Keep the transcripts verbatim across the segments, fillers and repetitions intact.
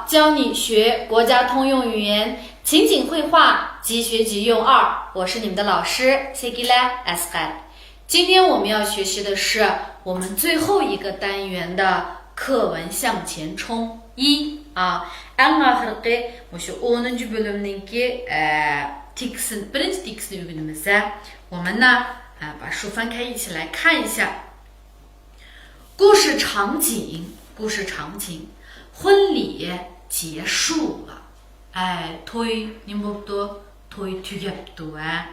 教你学国家通用语言情景会话即学即用二，我是你们的老师谢吉拉 Asqar。今天我们要学习的是我们最后一个单元的课文向前冲一啊，ئەڭ ئاخىرقى مۇشۇ ئونىنچى بۆلۈمنىڭكى تېكىستىنى، بىرىنچى تېكىستىنى ئۆگىنىمىز. 我们呢，啊，把书翻开，一起来看一下。 故事场景，故事场景，婚礼结束了。ئەي، توي نېمە بوپتۇ؟ توي تۈگەپتۇ ھە.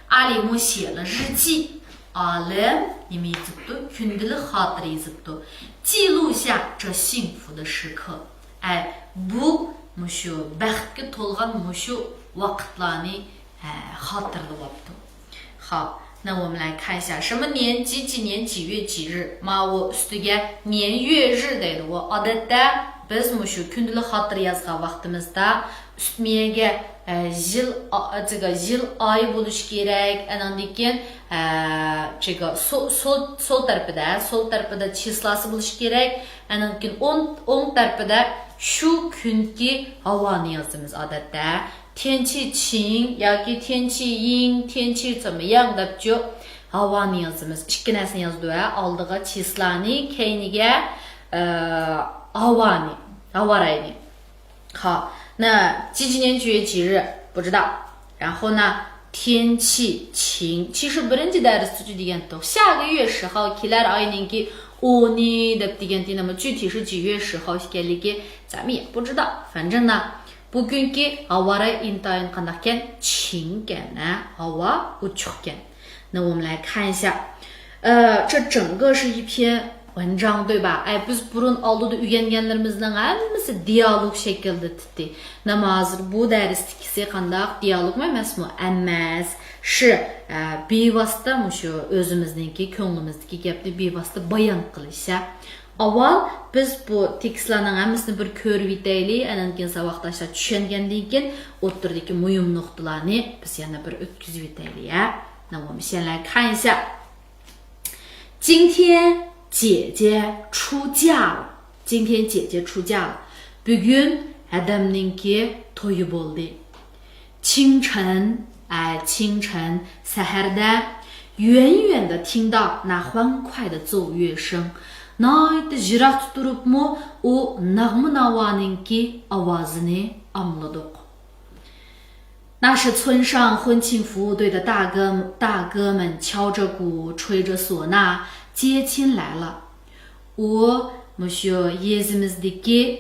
阿里木写了日记. ئالىم نېمە يېزىپتۇ؟ كۈندىلىك خاتىرە يېزىپتۇ. 记录下这幸福的时刻. ئەي، بۇ مۇشۇ بەختكە تولغان مۇشۇ ۋاقىتلارنى ھە، خاتىرىلەۋاپتۇ. 好，那我们来看一下什么年几几年几月几日. ماۋۇ ئۈستىگە 年月日 دەيدۇ. ئادەتتە بىز مۇشۇ كۈندىلىك خاتىرە يازغان ۋاقتىمىزدا ئۈستمىيەگە، ئە، يىل، ئا، 这个 يىل ئاي بولۇشى كېرەك. ئاناندىن كېيىن، ئە، 这个 سول، سول، سول تەرىپىدە، سول تەرىپىدە چىسلاسى بولۇشى كېرەك. ئاناندىن كېيىن ئوڭ، ئوڭ تەرىپىدە شۇ كۈنكى ھاۋانى يازىمىز ئادەتتە. 天气晴 ياكى 天气阴، 天气怎么样 دەپچۇ، ھاۋانى يازىمىز. ئىككى نەرسىنى يازىدۇ ھە، ئالدىغا چىسلانى، كەينىگە، ئە، ھاۋانى، ھاۋاراينى. 好，那几几年几月几日不知道。然后呢， 天气晴. 其实 بىرىنچى دەرستىچۇ دېگەنتۇق. 下个月十号، كېلەر ئاينىڭكى ئونى دەپ دېگەنتى، نېمە 具体是几月十号 ئىكەنلىكى 咱们也不知道. 反正呢، بۈگۈنكى ھاۋاراي ئىنتايىن قانداقكەن؟ 晴كەن ھە، ھاۋا ئوچۇقكەن. 那我们来看一下，呃，这整个是一篇文章对吧？ئەي، بىز بۇرۇن ئالدىدا ئۆگەنگەنلىرىمىزنىڭ ھەممىسى دىيالوگ شەكلىدە تۇتتى. نېمە ھازىر بۇ دەرستىكىسى قانداق؟ دىيالوگمۇ ئەمەسمۇ؟ ئەمەس. شى، ئە، بىۋاسىتە مۇشۇ ئۆزىمىزنىڭكى كۆڭلىمىزدىكى گەپنى بىۋاسىتە بايان قىلىش ھە. ئاۋۋال بىز بۇ تېكىستلارنىڭ ھەممىسىنى بىر كۆرۈۋېتەيلى، ئاندىن كېيىن ساۋاقداشلار چۈشەنگەندىن كېيىن ئوتتۇرىدىكى مۇھىم نۇقتىلارنى بىز يەنە بىر ئۆتكۈزۈۋېتەيلى ھە. 那我们先来看一下。 今天姐姐出嫁了。 今天姐姐出嫁了. بۈگۈن ھەدەمنىڭكى تويى بولدى. 清晨، ئە، 清晨، سەھەردە. 远远地听到那欢快的奏乐声. ناھايىتى يىراقتا تۇرۇپمۇ ئۇ ناغمە ناۋانىڭكى ئاۋازىنى ئاڭلىدۇق. 那时村上婚庆服务队的大哥，大哥们敲着鼓，吹着唢呐，接亲来了。 ئۇ مۇشۇ يېزىمىزدىكى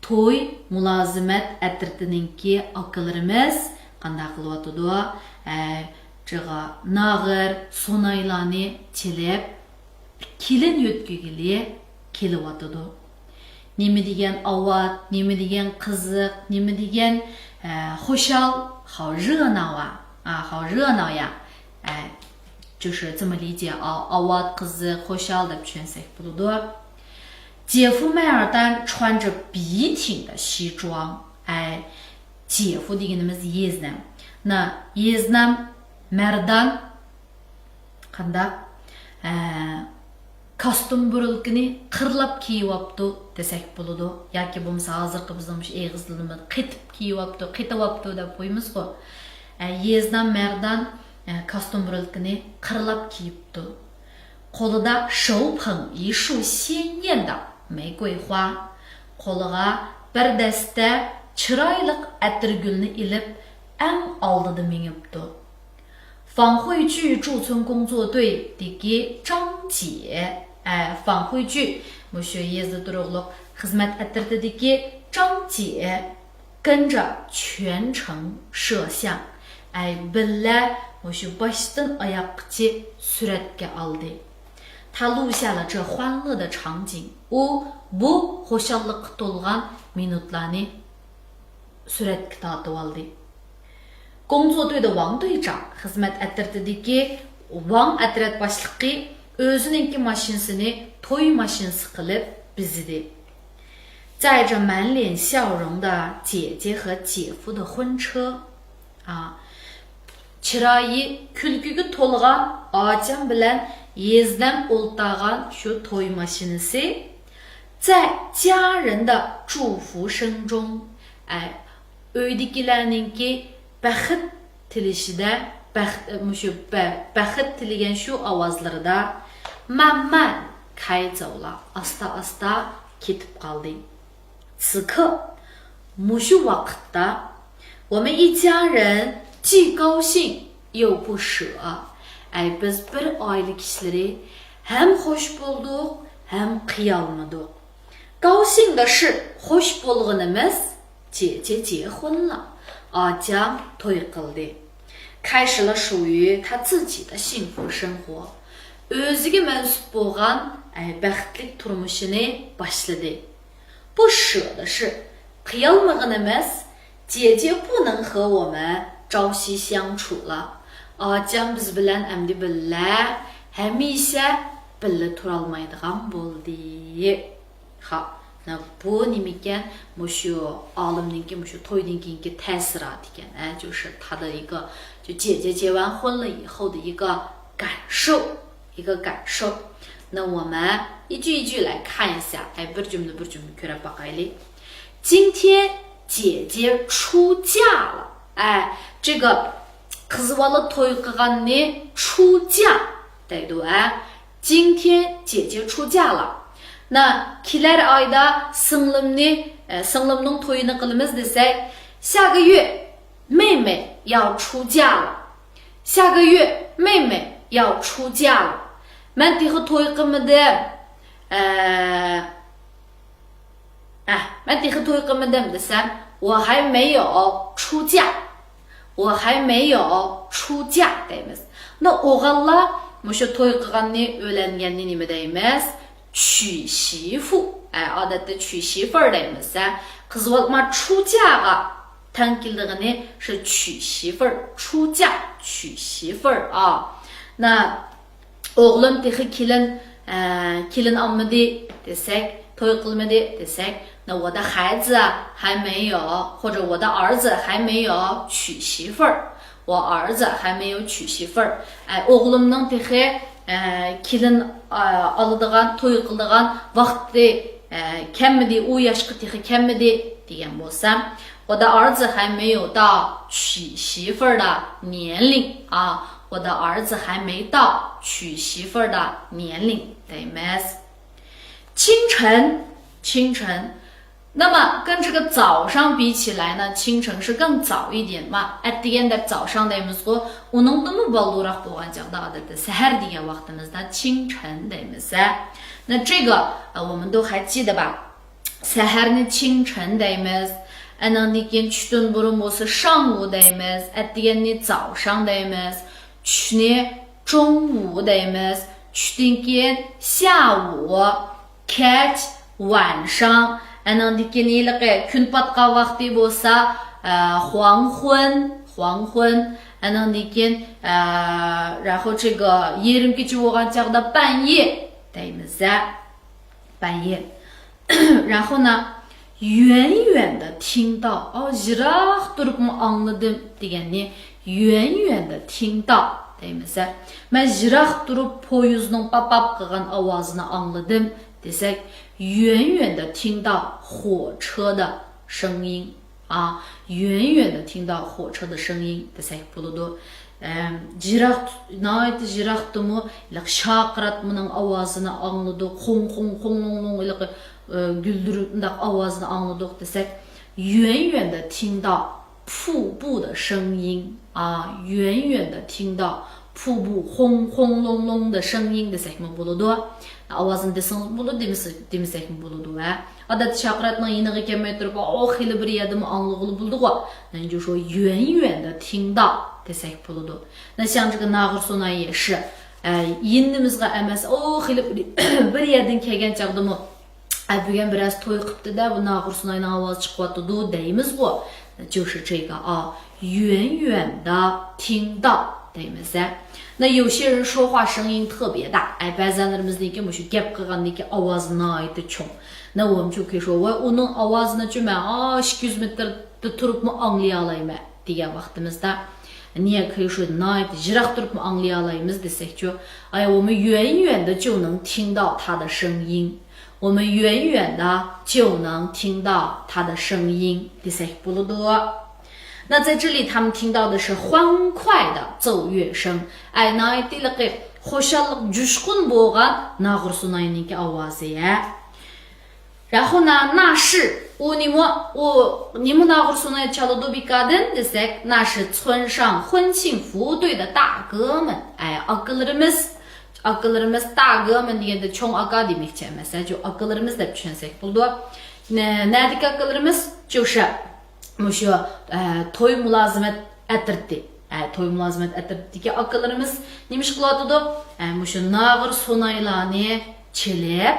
توي مۇلازىمەت ئەترىتىنىڭكى ئاكىلىرىمىز قانداق قىلىۋاتىدۇ؟ ئە، جىغا، ناغىر، سۇنايلارنى چېلىپ، كېلىن يۆتكىگىلى كېلىۋاتىدۇ. نېمە دېگەن ئاۋات، نېمە دېگەن قىزىق، نېمە دېگەن، ئە، خۇشال، 好热闹啊. ئا، 好热闹呀. ئە، 就是这么理解啊. ئاۋات، قىزىق، خۇشال دەپ چۈشەنسەك بولىدۇ. 姐夫迈尔丹穿着笔挺的西装. ئەي، 姐夫 دېگىنىمىز يېزنەم. 那 يېزنەم مەردان قانداق؟ ئە، كاستيۇم بۇرۇلكىنى قىرلاپ كىيىۋاپتۇ دېسەك بولىدۇ. ياكى بولمىسا ھازىرقى بىزنىڭ مۇشۇ ئېغىز تىلىمىز قېتىپ كىيىۋاپتۇ، قېتىۋاپتۇ دەپ قويىمىزغۇ. ئە، يېزنام مەردان، ئە، كاستيۇم بۇرۇلكىنى قىرلاپ كىيىپتۇ. قولىدا 手捧一束鲜艳的玫瑰花. قولىغا بىر دەستە چىرايلىق ئەتىرگۈلنى ئېلىپ، ئەڭ ئالدىدا مېڭىپتۇ. 返回去驻村工作队دىكى 张姐. ئە، 返回去 مۇشۇ يېزا تۇرۇقلۇق خىزمەت ئەترىتىدىكى 张姐 跟着全程摄像. ئەي، بىللە مۇشۇ باشتىن ئاياققىچە سۈرەتكە ئالدى. 他录下了这欢乐的场景. ئۇ بۇ خۇشاللىققا تولغان مىنۇتلارنى سۈرەتكە تارتىۋالدى. 工作队的王队长 خىزمەت ئەترىتىدىكى ۋاڭ ئەترەت باشلىقى ئۆزىنىڭكى ماشىنىسىنى توي ماشىنىسى قىلىپ بېزىدى. 载着满脸笑容的姐姐和姐夫的婚车. ئا، چىرايى كۈلكىگە تولغان ئاچام بىلەن يېزنەم ئولتارغان شۇ توي ماشىنىسى 在家人的祝福声中，ئەي، ئۆيدىكىلەرنىڭكى بەخت تىلىشىدە، بەخت، مۇشۇ بە-، بەخت تىلىگەن شۇ ئاۋازلىرىدا، 慢慢开走了، ئاستا-ئاستا كېتىپ قالدى. 此刻، مۇشۇ ۋاقىتتا، 我们一家人既高兴又不舍. ئەي، بىز بىر ئائىلە كىشىلىرى ھەم خوش بولدۇق، ھەم قىيالمىدۇق. 高兴的是، خوش بولغىنىمىز، 姐姐结婚了، ئاچام توي قىلدى. 开始了属于她自己的幸福生活. ئۆزىگە مەنسۇپ بولغان، ئەي، بەختلىك تۇرمۇشىنى باشلىدى. 不舍的是، قىيالمىغىنىمىز، 姐姐不能和我们朝夕相处了. ئاچام بىز بىلەن ئەمدى بىللە ھەمىشە بىللە تۇرالمايدىغان بولدى. ھا، 那 بۇ نېمىكەن؟ مۇشۇ ئالىمنىڭكى مۇشۇ تويدىن كېيىنكى تەسىراتى ئىكەن. ئە، 就是他的一个، 就姐姐结完婚了以后的一个感受。 一个感受。那我们一句一句来看一下，哎， بىر جۈملە بىر جۈملە كۆرۈپ باقايلى. 今天姐姐出嫁了. ئە، 这个 قىز بالا توي قىلغاننى 出嫁 دەيدۇ، ئە. 今天姐姐出嫁了. 那 كېلەر ئايدا سىڭلىمنى، ئە، سىڭلىمنىڭ تويىنى قىلىمىز دېسەك، 下个月妹妹要出嫁了. 下个月妹妹要出嫁了. مەن تېخى توي قىلمىدىم. ئە، ئە، مەن تېخى توي قىلمىدىم دېسەم، 我还没有出嫁. 我还没有出嫁 دەيمىز. 那 ئوغۇللار مۇشۇ توي قىلغاننى، ئۆيلەنگەننى نېمە دەيمىز؟ 娶媳妇. ئە، ئادەتتە 娶媳妇儿 دەيمىز. ئە، قىز بالا 出嫁غا تەڭ كېلىدىغىنى شۇ 娶媳妇儿، 出嫁، 娶媳妇儿 ئا. 那 ئوغلۇم تېخى كېلىن، ئە، كېلىن ئالمىدى دېسەك، توي قىلمىدى دېسەك، 那我的孩子还没有، 或者 我的儿子还没有娶媳妇儿. 我儿子还没有娶媳妇儿. ئە، ئوغلۇمنىڭ تېخى، ئە، كېلىن، ئە، ئالىدىغان، توي قىلىدىغان ۋاقتى، ئە، كەلمىدى، ئۇ ياشقا تېخى كەلمىدى دېگەن بولسا، 我的儿子还没有到娶媳妇儿的年龄 ئا. 我的儿子还没到娶媳妇儿的年龄 دەيمىز. 清晨، 清晨. 那么跟这个早上比起来呢，清晨是更早一点嘛。ئەتىگەن دەپ 早上 دەيمىزغۇ، ئۇنىڭدىنمۇ بالدۇرراق بولغان چاغدا، ئادەتتە سەھەر دېگەن ۋاقتىمىزدا 清晨 دەيمىز. 那这个，呃，我们都还记得吧？ سەھەرنى 清晨 دەيمىز. ئەنىڭدىن كېيىن چۈشتىن بۇرۇن بولسا 上午 دەيمىز. ئەتىگەننى 早上 دەيمىز. چۈشنى 中午 دەيمىز. چۈشتىن كېيىن 下午، كەچ، 晚上. ئەنىڭدىن كېيىن ھېلىقى كۈن پاتقان ۋاقتى بولسا، ئە، 黄昏، 黄昏. ئەنىڭدىن كېيىن، ئە، 然后这个 يېرىم كېچە بولغان چاغدا 半夜 دەيمىز. 半夜. 然后呢، 远远的听到، ئاۋۇ يىراق تۇرۇپمۇ ئاڭلىدىم دېگەننى 远远的听到 دەيمىز. مەن يىراق تۇرۇپ پويىزنىڭ پاپ-پاپ قىلغان ئاۋازىنى ئاڭلىدىم دېسەك، 远远的听到火车的声音. ئا، 远远的听到火车的声音 دېسەك بولىدۇ. ئەم، يىراق، ناھايىتى يىراقتىمۇ ھېلىقى شارقىراتمىنىڭ ئاۋازىنى ئاڭلىدۇق. خوڭ، خوڭ، خوڭ، لوڭ، لوڭ، ھېلىقى، ئە، گۈلدۈرۈم ئۇنداق ئاۋازىنى ئاڭلىدۇق دېسەك، 远远的听到瀑布的声音. ئا، 远远的听到 پۇ بۇ خوڭ، خوڭ، لوڭ، لوڭ 的声音 دېسەكمۇ بولىدۇ. ئاۋازىنى دېسىڭىز بولىدۇ، دېمىسە-، دېمىسەكمۇ بولىدۇ، ھە. ئادەتتە شارقىراتنىڭ يېنىغا كەلمەي تۇرۇپ، ئو، خېلى بىر يەردىمۇ ئاڭلىغىلى بولىدىغۇ. 那就说远远的听到 دېسەك بولىدۇ. 那像这个 ناغرىسۇناي يېشى، ئە، يېنىمىزغا ئەمەس، ئو، خېلى بىر، بىر يەردىن كەلگەن چاغدىمۇ، ئە، بۈگۈن بىرەز توي قىپتۇ-دە، بۇ ناغرىسۇناينىڭ ئاۋازى چىقىۋاتىدۇ دەيمىزغۇ. 就是这个啊، 远远的听到 دەيمىز-ە. 那有些人说话声音特别大، ئەي، بەزەنلىرىمىزنىڭكى مۇشۇ گەپ قىلغاندىكى ئاۋازى ناھايىتى چوڭ. 那我们就可以说، ۋاي، ئۇنىڭ ئاۋازىنىچۇ مەن، ئا، ئىككى يۈز مېتىردا تۇرۇپمۇ ئاڭلىيالايمەن دېگەن ۋاقتىمىزدا، 你也可以说 ناھايىتى يىراق تۇرۇپمۇ ئاڭلىيالايمىز دېسەكچۇ. ئاي، 我们远远的就能听到他的声音.我们远远的就能听到他的声音 دېسەك بولىدۇ. 那在这里他们听到的是欢快的奏乐声. ئەي، ناھايىتى خۇشاللىق، جۇشقۇن بولغان ناغرا سۇناينىڭكى ئاۋازى. 然后呢، 那是 ئۇ نېمە، ئۇ نېمە ناغرا سۇناي چالىدۇ بىكاردىن دېسەك، 那是村上婚庆服务队的大哥们. ئەي، ئاكىلىرىمىز، ئاكىلىرىمىز، 大哥们 دېگەندە چوڭ ئاكا دېمەكچى ئەمەس، ھە، شۇ ئاكىلىرىمىز دەپ چۈشەنسەك بولىدۇ. نە-، نەدىكى ئاكىلىرىمىز؟ شۇ، شۇ، ئە، توي مۇلازىمەت ئەترىتى. ئە، توي مۇلازىمەت ئەترىتىدىكى ئاكىلىرىمىز نېمە ئىش قىلىۋاتىدۇ؟ ئە، مۇشۇ ناغرا سۇنايلارنى چېلىپ،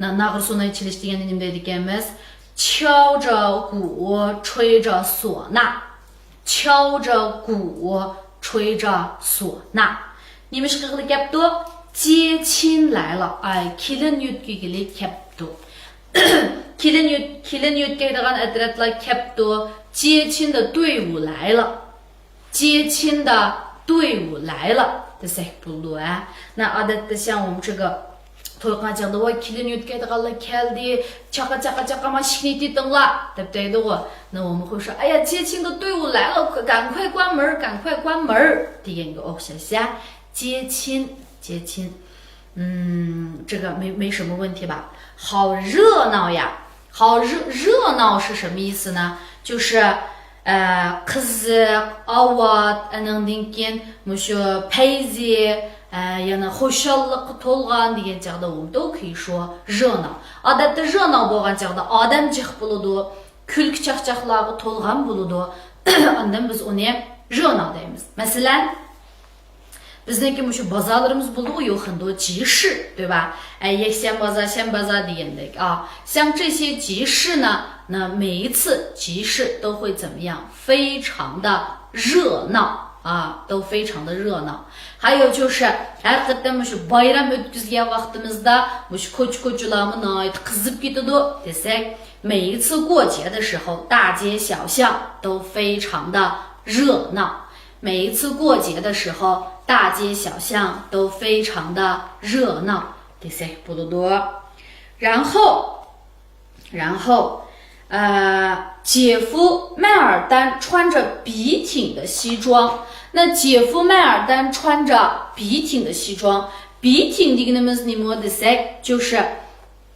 نا-، ناغرا سۇناي چېلىش دېگەندە نېمە دەيدىكەنمىز؟ 敲着鼓，吹着唢呐. 敲着鼓，吹着唢呐. نېمە ئىش قىلغىلى كەپتۇ؟ 接亲来了. ئاي، كېلىن يۆتكىگىلى كەپتۇ. كېلىن يۆت-، كېلىن يۆتكەيدىغان ئەترەتلەر كەپتۇ. 接亲的队伍来了. 接亲的队伍来了 دېسەك بولىدۇ، ھە. 那 ئادەتتە 像我们这个 توي قىلغان چاغدا، ۋاي، كېلىن يۆتكەيدىغانلار كەلدى، چاقا، چاقا، چاقا، مانا ئىشىكنى ئېتىۋېتىڭلار دەپ دەيدىغۇ. 那我们会说، 哎呀，接亲的队伍来了，赶快关门儿，赶快关门儿 دېگەنگە ئوخشاش، ھە. 接亲，接亲. 嗯，这个没，没什么问题吧？ 好热闹呀。 好热，热闹是什么意思呢？ 就是 ئە، قىزىق، ئاۋات، ئانىڭدىن كېيىن مۇشۇ پەيزى، ئە، يەنە خۇشاللىققا تولغان دېگەن چاغدا 我们都可以说热闹. ئادەتتە 热闹 بولغان چاغدا ئادەم جىق بولىدۇ، كۈلكە چاقچاقلارغا تولغان بولىدۇ. ئاندىن بىز ئۇنى 热闹 دەيمىز. مەسىلەن، بىزنىڭكى مۇشۇ بازارلىرىمىز بولىدىغۇ، 有很多集市، 对吧؟ ئە، يەكشەنبە بازار، شەنبە بازار دېگەندەك. ئا، 像这些集市呢，那每一次集市都会怎么样？非常的热闹啊，都非常的热闹。还有就是، ھەر قېتىم مۇشۇ بايرام ئۆتكۈزگەن ۋاقتىمىزدا مۇشۇ كوچا-كوچىلارمۇ ناھايىتى قىزىپ كېتىدۇ دېسەك، 每一次过节的时候，大街小巷都非常的热闹。 每一次过节的时候，大街小巷都非常的热闹 دېسەك بولىدۇ. 然后，然后，呃，姐夫麦尔丹穿着笔挺的西装。那姐夫麦尔丹穿着笔挺的西装。 笔挺 دېگىنىمىز نېمە دېسەك، 就是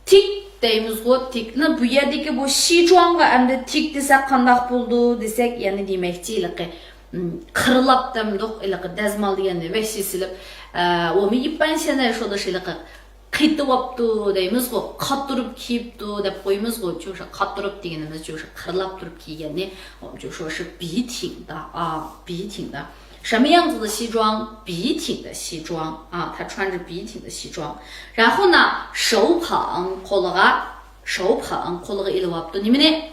تىك دەيمىزغۇ، تىك. 那 بۇ يەردىكى بۇ 西装غا ئەمدى تىك دېسەك قانداق بولىدۇ دېسەك، يەنە دېمەكچى، ھېلىقى، ئىم، قىرلاپ دەمدۇق، ھېلىقى دەزمال دېگەندە ۋەھشىي سېلىپ، ئە، 我们一般现在说的是 ھېلىقى قېتىۋاپتۇ دەيمىزغۇ، قاتۇرۇپ كىيىپتۇ دەپ قويىمىزغۇ، شۇ قاتۇرۇپ دېگىنىمىز شۇ قىرلاپ تۇرۇپ كىيگەننى، 我们就说是笔挺的啊，笔挺的. 什么样子的西装？笔挺的西装啊，他穿着笔挺的西装。然后呢，手捧 قولىغا، 手捧 قولىغا ئېلىۋاپتۇ نېمىنى؟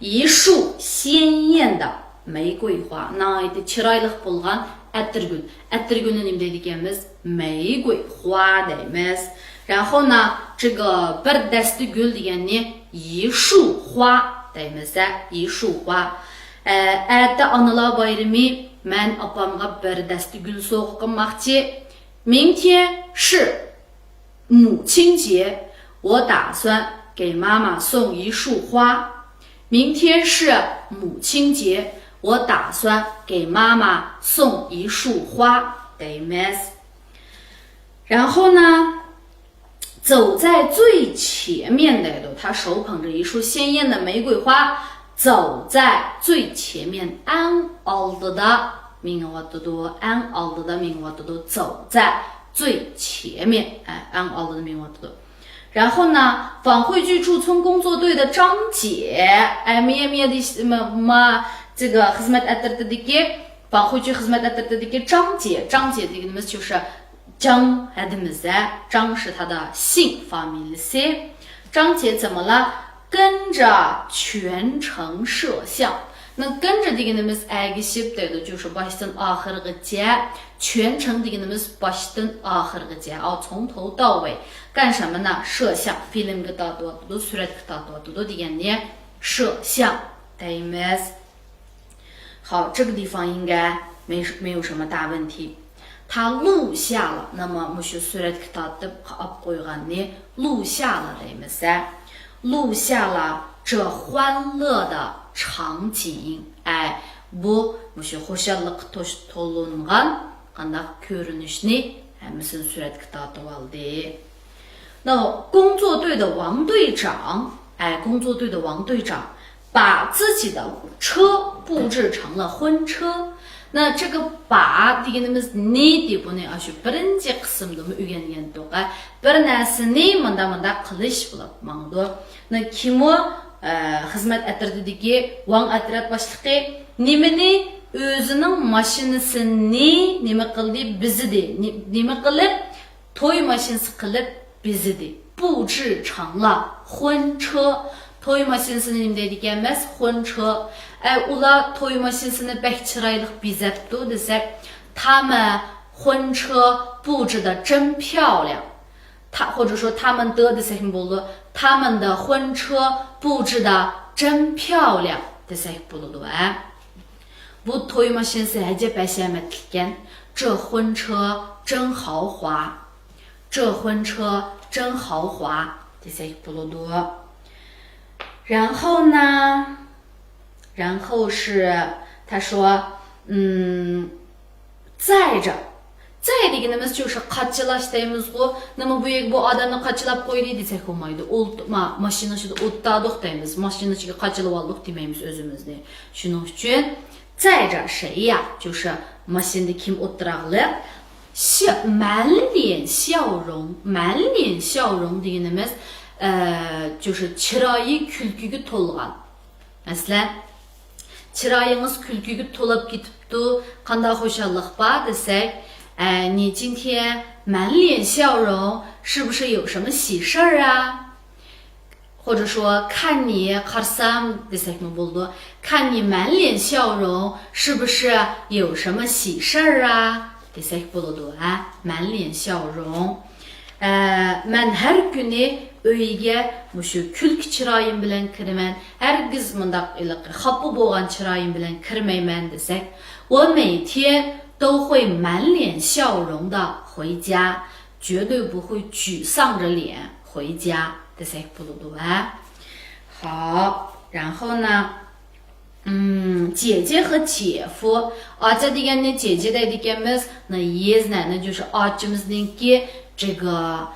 一束鲜艳的玫瑰花. ناھايىتى چىرايلىق بولغان ئەتىرگۈل. ئەتىرگۈلنى نېمە دەيدىكەنمىز؟ 玫瑰花 دەيمىز. 然后呢，这个 بىر دەستە گۈل دېگەننى 一束花 دەيمىز، ھە، 一束花. ئە، ئەتە ئانىلار بايرىمى، مەن ئاپامغا بىر دەستە گۈل سوۋغا قىلماقچى. 明天是母亲节，我打算给妈妈送一束花。明天是母亲节，我打算给妈妈送一束花 دەيمىز. 然后呢， 走在最前面 دەيدۇ. 他手捧着一束鲜艳的玫瑰花，走在最前面. ئەڭ ئالدىدا مېڭىۋاتىدۇ. ئەڭ ئالدىدا مېڭىۋاتىدۇ. 走在最前面. ئە، ئەڭ ئالدىدا مېڭىۋاتىدۇ. 然后呢，返回去驻村工作队的张姐. ئە، مىيە، مىيە دېيىش، ما، ما، 这个 خىزمەت ئەترىتىدىكى، 返回去 خىزمەت ئەترىتىدىكى 张姐. 张姐 دېگىنىمىز شۇ، شۇ 张 ھەدىمىزدە، 张 是他的姓 فامىلىسى. 张姐怎么了？跟着全程摄像. 那跟着 دېگىنىمىز ئەگىشىپ دەيدۇ، شۇ باشتىن ئاخىرغىچە. 全程 دېگىنىمىز باشتىن ئاخىرغىچە. 啊，从头到尾. 干什么呢？ 摄像، فىلىمگە تارتىۋاتىدۇ، سۈرەتكە تارتىۋاتىدۇ دېگەننى 摄像 دەيمىز. 好，这个地方应该没，没有什么大问题。他录下了. نېمە مۇشۇ سۈرەتكە تارتىپ ئاپ قويغاننى 录下了 دەيمىز ھە. 录下了这欢乐的场景. ئەي، بۇ مۇشۇ خۇشاللىققا توش-، تولۇنغان قانداق كۆرۈنۈشنى ھەممىسىنى سۈرەتكە تارتىۋالدى. 那工作队的王队长، ئەي، 工作队的王队长 把自己的车布置成了婚车. 那这个 把 دېگىنىمىز نى دەپ بۇنى ئاشۇ بىرىنچى قىسىمدىمۇ ئۆگەنگەنتۇق. بىر نەرسىنى مۇنداق مۇنداق قىلىش بولۇپ ماڭىدۇ. 那 كىمۇ، ئە، خىزمەت ئەترىتىدىكى ۋاڭ ئەترەت باشلىقى نېمىنى، ئۆزىنىڭ ماشىنىسىنى نېمە قىلدى، بېزىدى. نېمە قىلىپ؟ توي ماشىنىسى قىلىپ بېزىدى. 布置成了婚车. توي ماشىنىسىنى نېمە دەيدىكەنمىز؟ 婚车. ئەي، ئۇلار توي ماشىنىسىنى بەك چىرايلىق بېزەپتۇ دېسەك، 他们婚车布置得真漂亮. 他، 或者说他们的 دېسەكمۇ بولىدۇ. 他们的婚车布置得真漂亮 دېسەك بولىدۇ ھە. بۇ توي ماشىنىسى ئەجەب ھەشەمەتلىككەن. 这婚车真豪华. 这婚车真豪华 دېسەك بولىدۇ. 然后呢，然后是他说，嗯，载着. 载 دېگىنىمىز شۇ قاچىلاش دەيمىزغۇ. نېمە بۇ يەرگە بۇ ئادەمنى قاچىلاپ قويدى دېسەك بولمايدۇ. ئولت-، ما-، ماشىنا ئىچىدە ئولتۇردۇق دەيمىز. ماشىنا ئىچىگە قاچىلىۋالدۇق دېمەيمىز ئۆزىمىزنى. شۇنىڭ ئۈچۈن 载着谁呀؟ شۇ ماشىنىدا كىم ئولتۇراغلىق؟ 是满脸笑容. 满脸笑容 دېگىنىمىز، ئە، شۇ چىرايى كۈلكىگە تولغان. مەسىلەن، چىرايىڭىز كۈلكىگە تولاپ كېتىپتۇ، قانداق خۇشاللىق بار دېسەك، ئە، 你今天满脸笑容，是不是有什么喜事儿啊？ 或者说看你 قارىسام دېسەكمۇ بولىدۇ. 看你满脸笑容，是不是有什么喜事儿啊？ دېسەك بولىدۇ ھە. 满脸笑容. ئە، مەن ھەر كۈنى ئۆيگە مۇشۇ كۈلكە چىرايىم بىلەن كىرىمەن. ھەرگىز مۇنداق ھېلىقى خاپا بولغان چىرايىم بىلەن كىرمەيمەن دېسەك، 我每天都会满脸笑容的回家，绝对不会沮丧着脸回家 دېسەك بولىدۇ ھە. 好，然后呢，嗯，姐姐和姐夫. ئاچا دېگەننى 姐姐 دەيدىكەنمىز. 那爷爷奶奶就是 ئاچىمىزنىڭكى 这个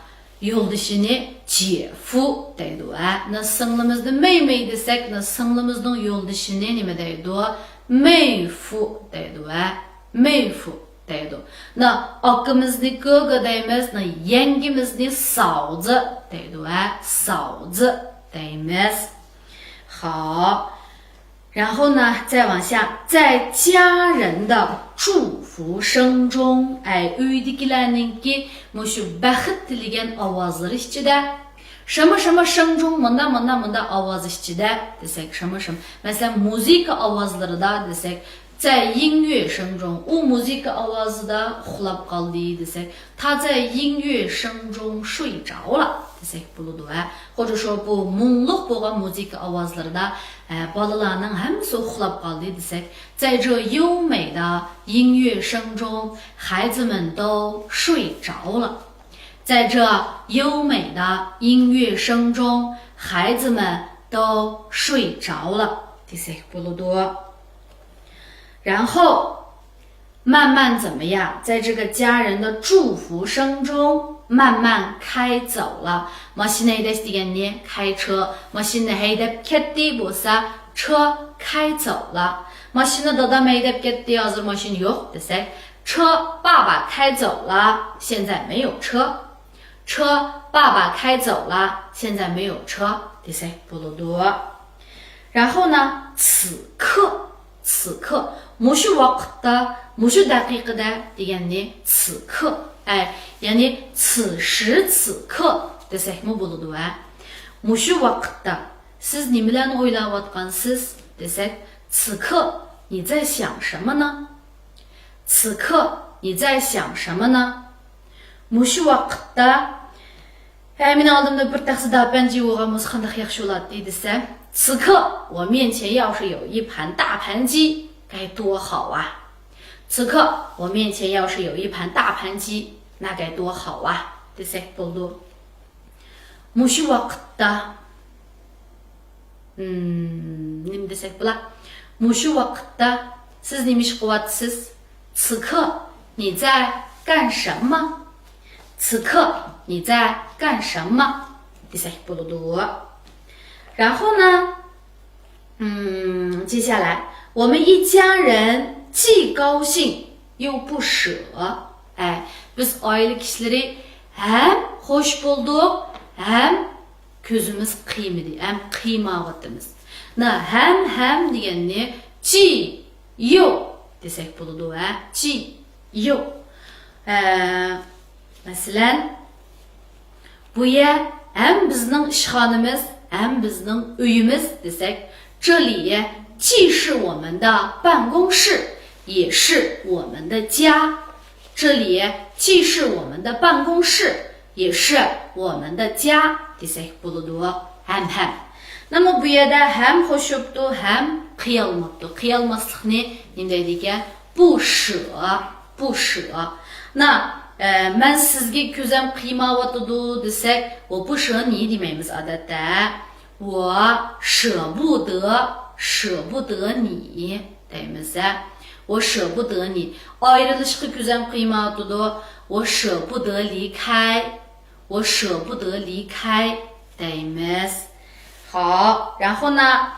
يولدىشىنى 姐夫 دەيدۇ ھە. 那 سىڭلىمىزنى 妹妹 دېسەك، 那 سىڭلىمىزنىڭ يولدىشىنى نېمە دەيدۇ؟ 妹夫 دەيدۇ ھە. 妹夫 دەيدۇ. 那 ئاكىمىزنى 哥哥 دەيمىز، 那 يەڭگىمىزنى 嫂子 دەيدۇ ھە. 嫂子 دەيمىز. 好. 然后呢，再往下，在家人的祝福声中. ئەي، ئۆيدىكىلەرنىڭكى مۇشۇ بەخت تىلىگەن ئاۋازلىرى ئىچىدە. 什么什么声中، مۇنداق، مۇنداق، مۇنداق ئاۋاز ئىچىدە دېسەك، 什么什么. مەسىلەن، مۇزىكا ئاۋازلىرىدا دېسەك، 在音乐声中، ئۇ مۇزىكا ئاۋازىدا ئۇخلاپ قالدى دېسەك، 他在音乐声中睡着了 دېسەك بولىدۇ ھە. 或者说 بۇ مۇڭلۇق بولغان مۇزىكا ئاۋازلىرىدا، ئە، بالىلارنىڭ ھەممىسى ئۇخلاپ قالدى دېسەك، 在这优美的音乐声中，孩子们都睡着了。在这优美的音乐声中，孩子们都睡着了 دېسەك بولىدۇ. 然后 慢慢怎么样？在这个家人的祝福声中，慢慢开走了。 ماشىنا ھەيدەش دېگەننى 开车، ماشىنىنى ھەيدەپ كەتتى بولسا 车开走了. ماشىنا دادام ھەيدەپ كەتتى، ھازىر ماشىنا يوق دېسەك، 车爸爸开走了，现在没有车。车爸爸开走了，现在没有车 دېسەك بولىدۇ. 然后呢，此刻 此刻، مۇشۇ ۋاقىتتا، مۇشۇ دەقىقىدە دېگەننى 此刻، ئەي، يەنى 此时此刻 دېسەكمۇ بولىدۇ ھە. مۇشۇ ۋاقىتتا سىز نېمىلەرنى ئويلاۋاتقانسىز دېسەك، 此刻你在想什么呢？此刻你在想什么呢？ مۇشۇ ۋاقىتتا، ھەي، مېنىڭ ئالدىمدا بىر تەخسە داپەنجى بولغان بولسا قانداق ياخشى بولاتتى دېسە، 此刻我面前要是有一盘大盘鸡该多好啊！此刻我面前要是有一盘大盘鸡，那该多好啊！ دېسەك بولىدۇ. مۇشۇ ۋاقىتتا، ئىم، نېمە دېسەك بولا؟ مۇشۇ ۋاقىتتا سىز نېمە ئىش قىلىۋاتىسىز؟ 此刻你在干什么؟ 此刻你在干什么？ دېسەك بولىدۇ. 然后呢，嗯，接下来我们一家人既高兴又不舍. ئەي، بىز ئائىلە كىشىلىرى ھەم خوش بولدۇق، ھەم كۆزىمىز قىيمىدى، ھەم قىيماۋاتىمىز. نا، ھەم، ھەم دېگەننى 既又 دېسەك بولىدۇ، ھە؟ 既又. ئە، مەسىلەن، بۇ يەر ھەم بىزنىڭ ئىشخانىمىز، ھەم بىزنىڭ ئۆيىمىز دېسەك، 这里既是我们的办公室，也是我们的家。这里既是我们的办公室，也是我们的家 دېسەك بولىدۇ. ھەم، ھەم. نېمە بۇ يەردە ھەم قوشۇپتۇ، ھەم قىيالماپتۇ. قىيالماسلىقنى نېمە دەيدىكەن؟ 不舍، 不舍. نا، ئە، مەن سىزگە كۆزۈم قىيماۋاتىدۇ دېسەك، 我不舍你 دېمەيمىز ئادەتتە. 我舍不得، 舍不得你 دەيمىز. 我舍不得你. ئايرىلىشقا كۆزۈم قىيماۋاتىدۇ. 我舍不得离开، 我舍不得离开 دەيمىز. 好，然后呢，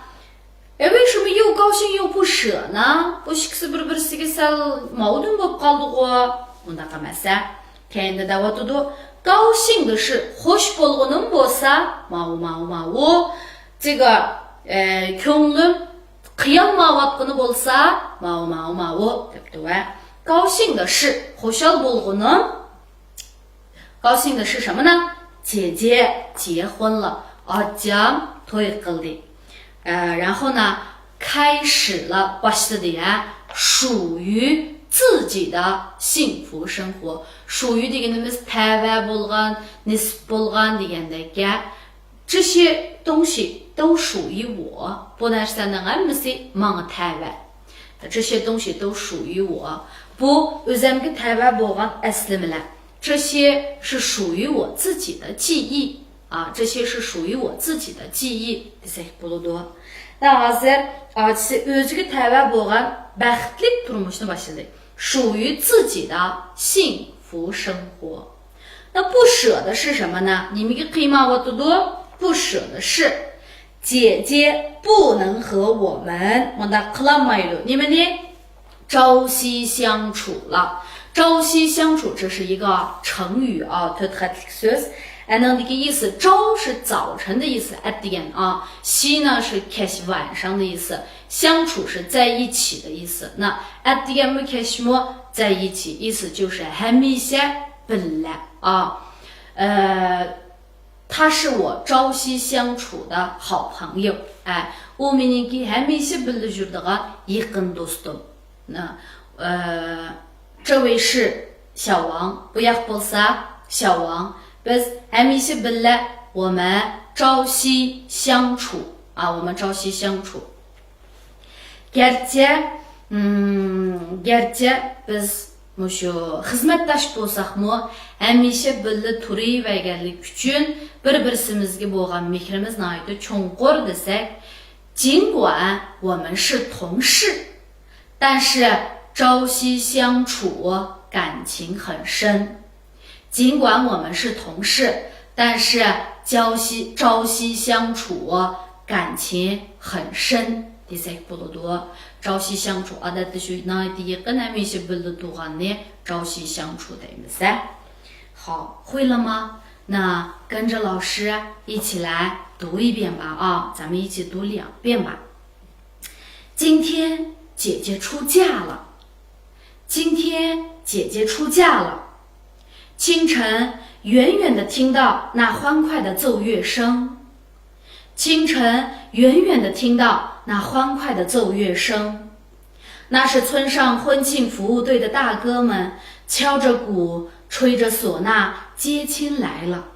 ئەي، 为什么又高兴又不舍呢؟ بۇ ئىككىسى بىر-بىرسىگە سەل ماۋۇدىن بولۇپ قالدىغۇ؟ بۇنداق ئەمەس-ە. كەينىدە دەۋاتىدۇ، 高兴的是 خوش بولغىنىم بولسا، ماۋۇ، ماۋۇ، ماۋۇ. 这个، ئە، كۆڭلۈم قىيالمايۋاتقىنى بولسا، ماۋۇ، ماۋۇ، ماۋۇ دەپتۇ-ە. 高兴的是 خۇشال بولغىنىم. 高兴的是什么呢？姐姐结婚了. ئاچام توي قىلدى. ئە، 然后呢، 开始了 باشلىدى، ھە. 属于自己的幸福生活. 属于 دېگىنىمىز تەۋە بولغان، نېسىپ بولغان دېگەندەك گەپ. 这些东西都属于我. بۇ نەرسىلەرنىڭ ھەممىسى ماڭا تەۋە. 这些东西都属于我. بۇ ئۆزۈمگە تەۋە بولغان ئەسلىمىلەر. 这些是属于我自己的记忆. ئا، 这些是属于我自己的记忆 دېسەك بولىدۇ. ھازىر ئاچىسى ئۆزىگە تەۋە بولغان بەختلىك تۇرمۇشنى باشلىدى. 属于自己的幸福生活. 那不舍的是什么呢？ نېمىگە قىيماۋاتىدۇ؟ 不舍的是 姐姐不能和我们 مۇنداق قىلالمايدۇ. نېمىنى؟ 朝夕相处了. 朝夕相处这是一个成语啊， تۆت خەتلىك سۆز. ئەنىڭدىكى 意思، 朝 是早晨的意思، ئەتىگەن 啊، 夕 呢是 كەچ، 晚上的意思， 相处是在一起的意思。 نا، ئەتىگەنمۇ كەچمۇ 在一起، 意思就是 ھەمىشە بىللە 啊. 呃， 他是我朝夕相处的好朋友. ئە، ئۇ مېنىڭكى ھەمىشە بىللە يۈرىدىغان يېقىن دوستۇم. 那، 呃， 这位是小王. بۇ ياق بولسا 小王. بىز ھەمىشە بىللە. 我们朝夕相处. ئا، 我们朝夕相处. گەرچە، ئىم، گەرچە بىز مۇشۇ خىزمەتداش بولساقمۇ، ھەمىشە بىللە تۇرۇۋەرگەنلىكى ئۈچۈن بىر-بىرسىمىزگە بولغان مېھرىمىز ناھايىتى چوڭقۇر دېسەك، 尽管我们是同事，但是朝夕相处，感情很深。 尽管我们是同事，但是朝夕，朝夕相处，感情很深 دېسەك بولىدۇ. 朝夕相处، ئادەتتە شۇ ناھايىتى يېقىن، ھەمىشە بىللە تۇرغاننى 朝夕相处 دەيمىز-ە. 好，会了吗？那跟着老师一起来读一遍吧，啊，咱们一起读两遍吧。 今天姐姐出嫁了。今天姐姐出嫁了。清晨，远远地听到那欢快的奏乐声。清晨，远远地听到那欢快的奏乐声。那是村上婚庆服务队的大哥们敲着鼓，吹着唢呐接亲来了。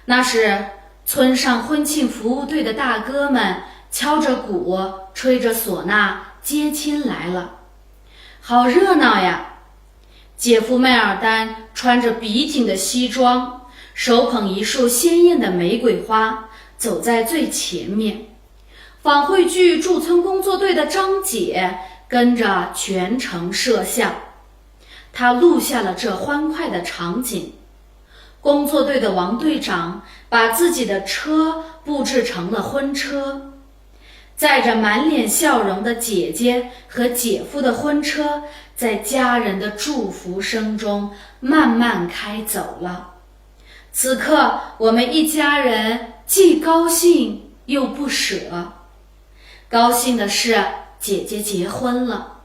那是村上婚庆服务队的大哥们敲着鼓，吹着唢呐接亲来了。好热闹呀！姐夫迈尔丹穿着笔挺的西装，手捧一束鲜艳的玫瑰花，走在最前面。返回剧驻村工作队的张姐跟着全程摄像，她录下了这欢快的场景。工作队的王队长把自己的车布置成了婚车，载着满脸笑容的姐姐和姐夫的婚车，在家人的祝福声中慢慢开走了。此刻，我们一家人既高兴又不舍。高兴的是，姐姐结婚了，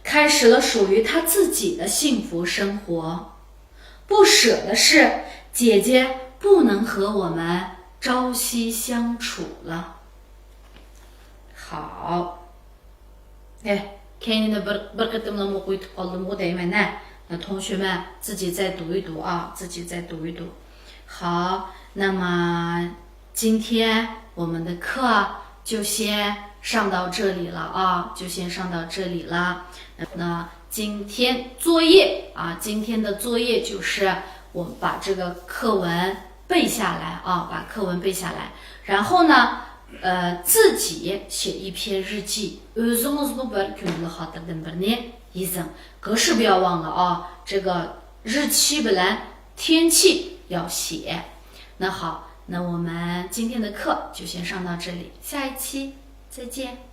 开始了属于她自己的幸福生活。不舍的是，姐姐不能和我们朝夕相处了。好，哎，كاينىنى بىر بىر قېتىملا ئوقۇۋېتىپ قالدىمغۇ دەيمەن ھە. 同学们自己再读一读啊，自己再读一读。好，那么今天我们的课就先上到这里了啊，就先上到这里了。那今天作业啊，今天的作业就是我们把这个课文背下来啊，把课文背下来，然后呢，呃，自己写一篇日记， ئۆزىڭىزمۇ بىر كۈندىلىك خاتىرىدىن بىرنى يېزىڭ. 格式不要忘了啊，这个日期 بىلەن 天气要写。那好，那我们今天的课就先上到这里，下一期再见。